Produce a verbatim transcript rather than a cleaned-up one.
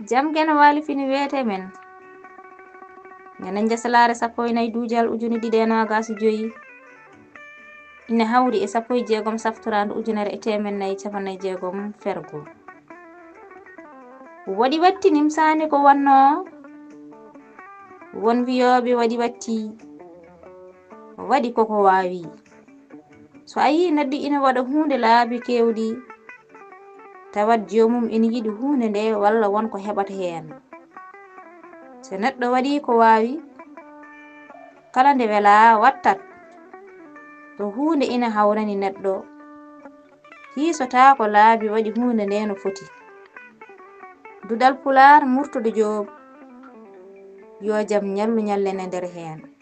Jam geno waali fini weete men. Ñande njasalaare sappo e nayi duujal ujune ɗiɗi e noogaas e joyi. Ina hawri e sappo e jeegom saftoraandu ujunere e teemen nayi capanɗe jeegom fergo. Waɗi watti nimsaani ko wannoo. Won wiyooɓe waɗi watti. Waɗi koko waawi. So a yii neɗɗo ina waɗa huunde laabi keewɗi, tawat joomum ina yiɗi huunde nde walla won ko heɓata heen. So neɗɗo waɗi ko waawi, kala nde welaa wattat. To huunde ina hawrani neɗɗo, hiisotaako laabi waɗi huunde nde no foti. Duɗal Pulaar, Murtuɗo Joob, yo jam ñallu ñallen e nder heen.